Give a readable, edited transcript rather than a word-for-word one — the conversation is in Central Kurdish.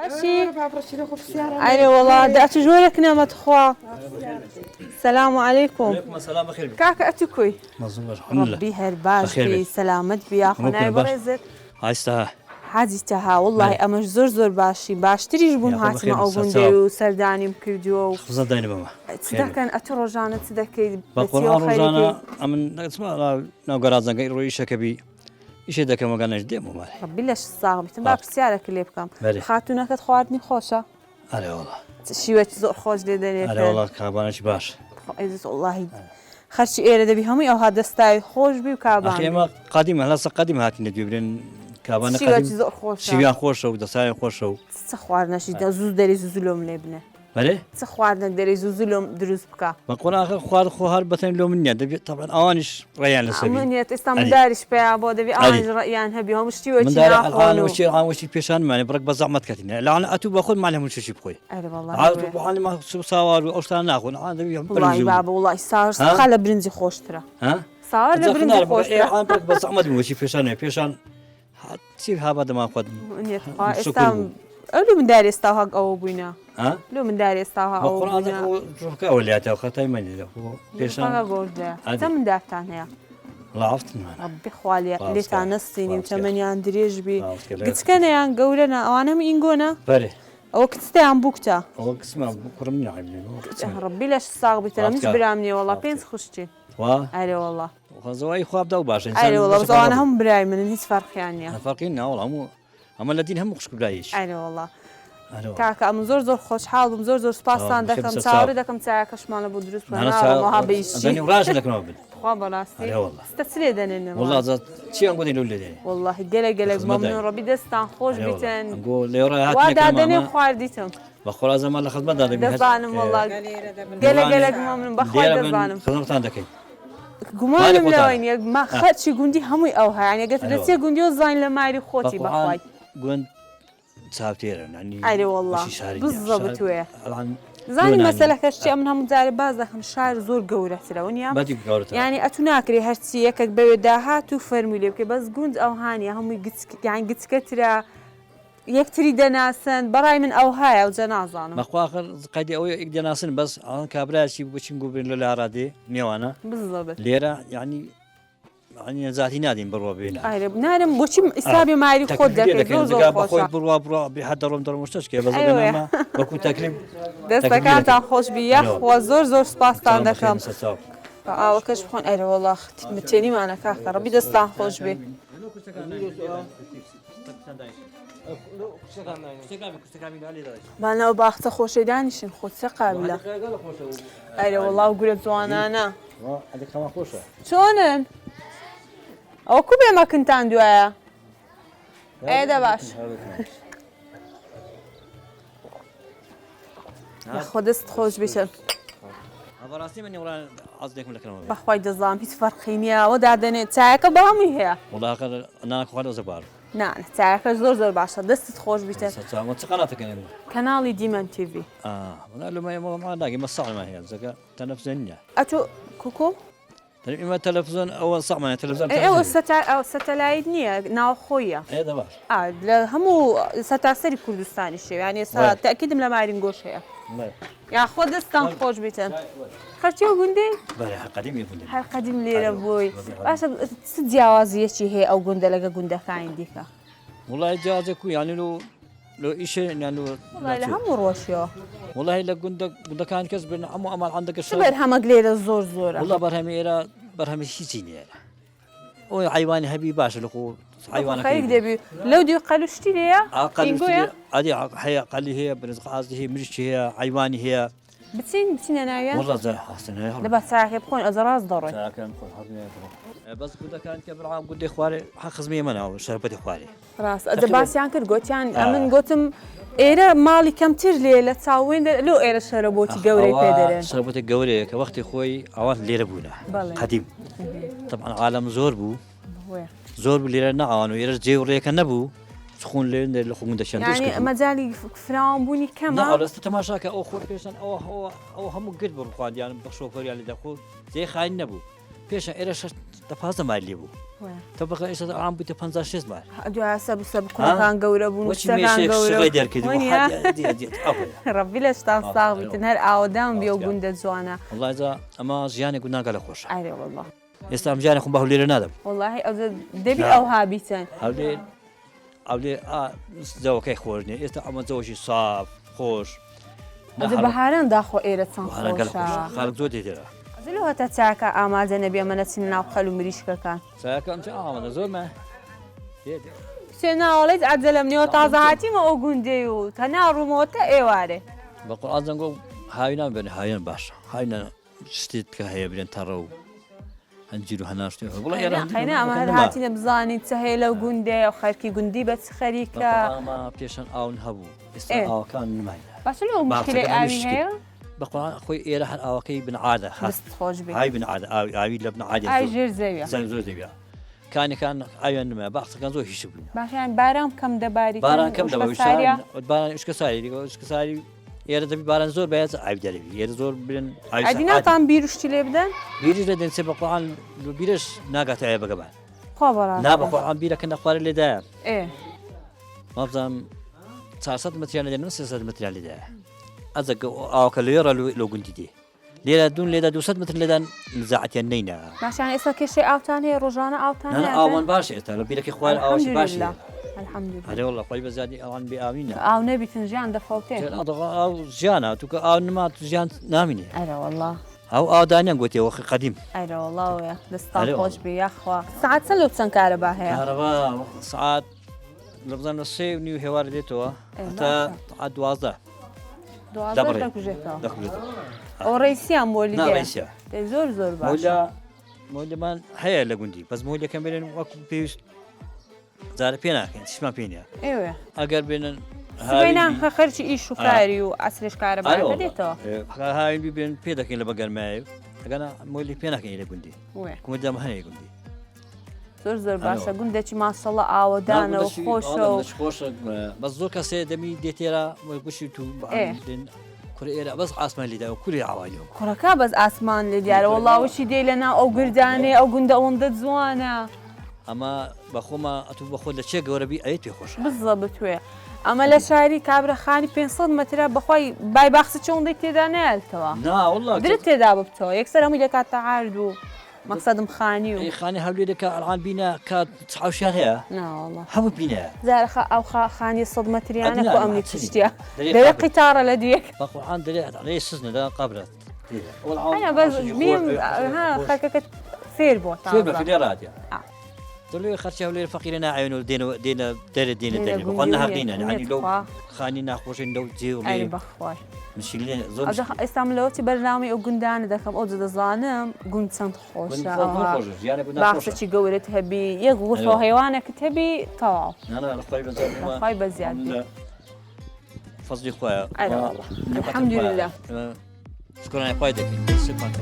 باشی ئەرێ وەڵا دە ئەتوش وەرە کنەمە تخوا سلام علیکم کاکە ئەتو کوی ڕەبی هەر باش بی سەلامەت بی یاخوا ناوی بەڕێزت حاجی تەها وەڵڵاهی ئەمەش زۆر زۆر باشی باشتریش بووم هاتمە ئەو گوندەی و سەردانیم کردووە و چ دەکەن ئەتو ڕۆژانە چ دەکەیت بە چیەوە خەریکی ناو گەراجەکەی ڕۆیشەکە بی ئیشێ دەکەم وەگەر نەش دێم ماڵێ. ڕەبی لەشت ساغ بیتن با پرسیارەکت لێ بکەم خاتوونەکەت خواردنی خۆشە؟ ئەرێ وەڵا. شیوەکی زۆر خۆش لێ دەنێتن. ئەرێ وەڵا کابانێکی باش. ئەی وەڵاهی خەرچی ئێرە دەبی هەمووی ئەوها دەستاوی خۆش بی و کابان ئەخی ئێمە قەدیمە هەڵە سە قەدیم هاتینە دوێ برێن کابانە شیوەکی زۆر خۆشە. شیویان خۆشە و دەساویان خۆشە و. چ خواردنەشی دە زوو دەرێ زوو زوو لۆم لێ بنێ. بەرێ؟ چ خواردنەک دەرێی زوو زوو لۆم دروست بکە. بە قورئان ئاخر خوارد خۆ هەر بەتەنی لۆ من نیە دەبێ تەبعەن ئەوانیش ڕەیان لەسەر بی. من نیە ئێستا منداریش پەیا بۆ دەبی ئەوانیش ڕەئیان هەبی هەموو شتی وەکی مندارە ناخۆن ئەلعان و. وەکی ئەلعان وەکی پێشانمانێ بڕەک بە زەحمەت کەتینە لەعان ئەتوو بە خۆت مالێ هەموو شتێکی بخۆی. ئەرێ وەڵا ئەتوو بۆ عالم ساوار و ئەو شتانە ناخۆن ئەلعان دەبی وەڵی برنج و بابە وەڵی ساوار ها؟ سقا لە برنجی خۆشترە. ها؟ ساوار لە برنجی خۆشترە. ئەلعان بڕەک بە زەحمەت بوو وەکی پێشانێ پێشان چی هابا دەمان خۆت ئێستا ئەو لۆ مندار ئێستا هەک ئەوە بووینە لۆ مندار ئێستا ئەوە لاتەوە خەتای منی پێشان مندارتان هەیە بخوا لێتان نەستینی و تەمەنیان درێژ بی گچکەنەیان گەورەنە ئەوانەم ئینگۆنە ئەوە کچتیان بووکتە ڕبی لەش ساغ بیتە منیش برام نییە وەڵا پێنج خوشتین ئەرێ وەڵا خۆزەوای خوا بدە و باشە ئەرێ وەڵا بەس ئەوانە هەموو برای منن هیچ فەرقیان نییە فەرقی نا وەڵا هەموو ئەمە لە دین هەموو خوشک و برایش ئەرێ وەڵا کاکە ئەمن زۆر زۆر خۆشحاڵ بووم زۆر زۆر سوپاستان دەکەم چاوەڕێ دەکەم چایەکەشمان لە بۆ دروست بکەن ناڕۆم بە ئیشی ڕاش دەکەمەوە بن خوا بەڕاستی ستە چ لێ دەنێن وەڵا چی ئەنگۆ دێن لەو لێ دێنێ وەڵاهی گەلە گەلەک مەمنون ڕەبی دەستان خۆش بیتن ئەنگۆ لێڕا وا دادەنێ خواردیتم بەخۆرا زەمان لە خزمەتدا دەبین دەزانم وەڵا گەلە گەلەک مەمنون بەخوای دەزانم خزمەتان دەکەین گومانم لەوەی نییە ما خەرچی گوندی هەمووی ئەو هەیە یانی گەر دەچێ گوندی و زین لە ماری خۆتی بەخوای گوند چاوتێرە ئەرێ وەڵا بزەبت وێ زانی مەسەلەکەش چیە من هەموو جارێ باس دەکەم شار زۆر گەورەترە ونیە یانی ئەتو ناکرێ هەرچی یەکێک بەوێ داهات و فەرمووی لێ بکەی بەس گوند ئەوها نیە هەمووی گچک یان گچکەترە یەکتری دەناسن بەڕای من ئەوهایە ئەوجا نازانم. بەخوا ئاخر قەیدی ئەوەیە ئیک دەناسن بەس ئەوان کابرایەکی بچین گو برین لە لارا دێ مێوانە بزەبت. لێرە یعنی یعنی نەجاتی نادەین بڕوا بێنە. ئارێ نارم بۆچی ئیستا بێ ماری خۆت دەکەی زۆر زۆر بەخۆی خۆشە. بڕوا بڕوا بێ هەر دەڕۆم دەڕۆم شتەش کێ بەس ئەیوە. ئەگەر وەکو تەکلیف دەستەکانتان خۆش بی یاخوا زۆر زۆر سوپاستان دەکەم. سەرچاو. با ئاوەکەش بخۆن ئەرێ وەڵا تێنیمانە کاکە ڕەبی دەستان خۆش بێ. با ناو باخچە خۆشەی دانیشن خۆ چە قابلە ئەرێ وەڵا و گورە جوانانە چۆنن ئەوە کو بێ مەکنتان دوایە ئێ دە باش یاخوا دەست خۆش بیتن. بەڕاستی من نێوڕان عەزلێکم لەکەنەوە بێ. بەخوای دەزانم هیچ فەرقی نییە ئەوە دادەنێ چایەکە بە هەمووی هەیە. وەڵا ئەخر نان خواردن ئەوسە بار. نا نا چایەکەش زۆر زۆر باشە دەستت خۆش بیتن. سەرچاوە چ قەناتەکەن ئێمە؟ کەناڵی دیمەن تیڤی. ئا وەڵا لۆمە ئێمە ما ناگەین مە سەعرمان هەیە زەکە تەنەفزێن نییە. ئەتۆ کوکو؟ ئێمە تەلەفزیۆن ئەوە سەعمانە تەلەفزیۆن ئەی ئەوە سەتا ئەو سەتەلایت نییە ناوخۆیە. ئێ دە باش. ئا لە هەموو سەتاسەری کوردستانیش هەیە یانی ئێستا تەئکیدم لە مارینگۆش هەیە. یاخۆ دەستتان خۆش بیتن. خەرچی ئەو گوندەی؟ بەرێ هەر قەدیم ئی گوندە. هەر قەدیم لێرە بووی. باشە چ جیاوازییەکی هەیە ئەو گوندە لەگە گوندەکانی دیکە؟ وڵی جیاوازە کو یانی لۆ لۆ ئیشێ یان لۆ وڵی لە هەموو ڕۆژیەوە. وڵی لە گوندە گوندەکان کەس بن هەموو ئەمان عندەکە چ بەرهەمەک لێرە زۆر زۆرە؟ وڵا بەرهەمی ئێرە بەرهەمی هیچی نییە. ئەوی حەیوانی هەبی باشە لە خۆ حەیوانەکەی خەریک دەبی لەو دیو قەلوشتی لێیە؟ ئینگۆیە؟ ئەدی هەیە قەلی هەیە برنج قازی هەیە مریشکی هەیە حەیوانی هەیە بچین بچینە ناویان؟ وەڵا زۆر حەسەن هەیە لە با چایەکەی بخۆین ئەجە ڕاست دەڕۆین. چاکەم خۆ حەز نییە بڕۆ. بەس گوندەکان کە برام گوندی خوارێ حەق خزمی ئێمە ناوە شەربەتی خوارێ. ڕاست ئەجە باسیان کرد گۆتیان ئەمن گۆتم ئێرە ماڵی کەمتر لێ لە چاوێن لۆ ئێرە شەرەبۆتی گەورەی پێ دەرێن. شەربەتی گەورەیە کە وەختی خۆی ئەوان لێرە بوونە قەدیم طبعا عالەم زۆر بوو زۆر بوو لێرە نەئاوان و ئێرە جێ و ڕێکە نەبوو خون لێ لە خۆ گوندەشیان دروست یانی کردبوو. مەجالی فراوان بوونی کەمە. نا ئەوەستە تەماشاکە ئەو خۆر پێشان ئەوە ئەوە ئەو هەموو گرت بڕ خواردیان بە شۆفەریان لێ دەخۆ جێ خاین نەبوو پێشە ئێرە شەش. دە 15 مار لێ بوو تەبقە ئێستا عام بوویتە 50 شێست مار. دوای سەب سەب کوڕەکان گەورە بوون و کچەکان گەورە بوون. دەرکرد ڕەبی لەشتان ساغ بیتن هەر ئاوەدان بێ و گوندە جوانە. وەڵای جا ئەمە ژیانێک گوندان گەلە خۆشە. ئەرێ وەڵا. ئێستا ئەم ژیانە خۆم بە هەولێرە نادەم. وەڵاهی ئەوجا دەبی ئەوها بیتن. هەولێر هەولێر ئا جەوەکەی خۆش نییە ئێستا ئەمە جەوەکی ساف خۆش. ئەجە بەهاران داخۆ ئێرە چەند خۆشە. خەڵک زۆر دێتێرە. ئەجە لۆ هەتا چاکە ئامادە نەبی ئەمە نەچینە ناو قەل و مریشکەکان. چاکە ئەم چ ئامادە زۆر مە دێ دێ. کچێ ناوەڵێت عەجەلەم نیوە تازە هاتیمە ئەو گوندەی و تەنها ڕوومەوە تا ئێوارێ. بە قورئان زەنگۆ هاوینان بێنە هاوینان باشە هاوینان شتێک کە هەیە برێن تەڕە و هەنجیر و هەنار شتێ هەیە. وەڵا ئێرە هەنجیر قەینا ئەمە هەر نەما. هاتینە بزانین چ هەیە لەو گوندەیە و خەرکی گوندی بە چ خەریکە. ئەمە پێشان ئاون هەبوو ئێستا ئێ. ئاوەکان نمایە. باشە لۆ مشکلەی باخچەکان ئاوی وشکی. هەیە؟ بە قورئان خۆی ئێرە هەر ئاوەکەی بن عادە هەر دەست خۆش بێ. ئاوی بن عادە ئاوی ئاوی لە بن عادە ئاوی زۆر ژێر زەویە. زەوی زۆر زەویە. کانەکان ئاویان نمایە باخچەکان زۆر هیشک بوون. باشە یان باران کەم دەباری باران کەم دەباری وشکەساریە؟ باران وشکەساری دیگە وشکەساری ئێرە دەبی باران زۆر بایەت ئاوی دەرەوی ئێرە زۆر برن ئاوی ئەدی ناتان بیرشتی لێ بدەن؟ بیریش لە دەنسێ بە قورئان بیرش ناگاتە ئایا بەگەمان خوا بەڕاست نا بە قورئان بیرەکە نەخوارە لێدایە ئێ وابزانم 400 متریان لێ دەنم 300 متریان لێدایە ئەزە ئاوکە لێرە لۆ گوندی دێ لێرە دوون لێدا 200 متر لێدان نزاعەتیان نەینا. باشە یانی ئێستا کێشەی ئاوتان هەیە ڕۆژانە ئاوتان نا ئاومان باشە ئێستا لە بیرەکەی خوار ئاوەشی باشە. الحمدلله ئەرێ والله خۆی بە زیادی ئەوان بێ ئاوی نا. ئاو نەبیتن ژیان دەفەوتێ. ئاو ژیانە توکە ئاو نما ژیان نامینێ. ئەرێ والله. ئەو ئاودانیان گوتێ وەخی قەدیم. ئەرێ والله وەیە دەستان خۆش بی یاخوا. سەعات چەند لۆ چەند کارەبا هەیە؟ کارەبا سەعات لە بزانم لە سێ و نیو هێوار دێتەوە هەتا سەعات 12. دەکوژێتەوە ئەو ڕیسیان مۆلیدە زۆر زۆر باشە مۆلیمان هەیە لە گوندی بەس مۆلیەکەم بێنن وەکو پێویست جارە پێ ناکەین چیمان پێ نیە ئەگەر بێنن خەرچی ئیش و کاری و ئەسرش کارە دێتەوە هاوین ببێن پێ دەکەین لە بەگەرمایە ئەگەنا مۆلی پێ ناکەین لە گوندی کومەدام هەیە گوندی زۆر زۆر باشە گوندێکی ماشەڵە ئاوەدانە و خۆشە و خۆشە بەس زۆر کەسێ دەمی دێتێرا گوشی تو کوڕ ئێرە بەس ئاسمان لێدا و کوری ئاوایی کوڕەکە بەس ئاسمان لێ دیارە وەڵاوشی دێ لە ناو ئەو گردانەی ئەو گوندە ئەوەندە جوانە. ئەمە بەخۆمە ئەتوو بەخۆت لە چێ گەورە بی ئەی پێ خۆشە. بزەبت وێ ئەمە لە شاری کابرا خانی 500 مەترە بەخوای بای باخچە چەوەندەی تێدا نایەتەوە نا والله درت تێدا ببتەوە یەکسەر هەمووی دەکاتە عارد و مەقسەدم خانی و. ئەی خانی هەولێرێ کە ئەلعان بینا کە چ حەوشیان هەیە نا وەڵا. هەموو بینایە. جارە خا ئەو خا خانیە سەد مەتریانە ئەدنا کو ئەمنی چ کوشتیە دەرێ دەرێ قابرە. قیتاڕە لە دویەک. بە قورعان دەرێ ئەدعێ سزنە دە قابرە ئەنا بەس بیم ها خەرکەکە فێر بووە فێر بە تازە. فێر ڕاتیە. ئا. دڵێ خەرچی هەولێر فەقیرە ناعێن و دێنەوە دێنە دەرێ دێنە دێنە دەرێ بەخوا گوندی نەهەق نیە نینە نیە یعنی لەو تخوا. خانی ناخۆشین لەو جێ و ئەرێ ڕێ بەخوای. مشکلێ زۆر ئەوجا مشکلە. ئێستا من لەوە چی بەرنامەی ئەو گوندانە دەکەم ئەوجا دەزانم گوند چەند گوند خۆشە خۆ زۆر ئەوها خۆشە ژیانە گوندان خۆشە. باخچەکی گەورەت هەبی یەک غورفە ئەرێ و هەیوانێکت هەبی تەواو. نا نا لە خوای بەزیاد ئێمە لە خوای بەزیاد بی. لە فەزلی خوایە ئەرێ و وەڵا نیعمەتی خوایە. الحمدلله. ئێمە شکرانەی خوای دەکەین سوپاس.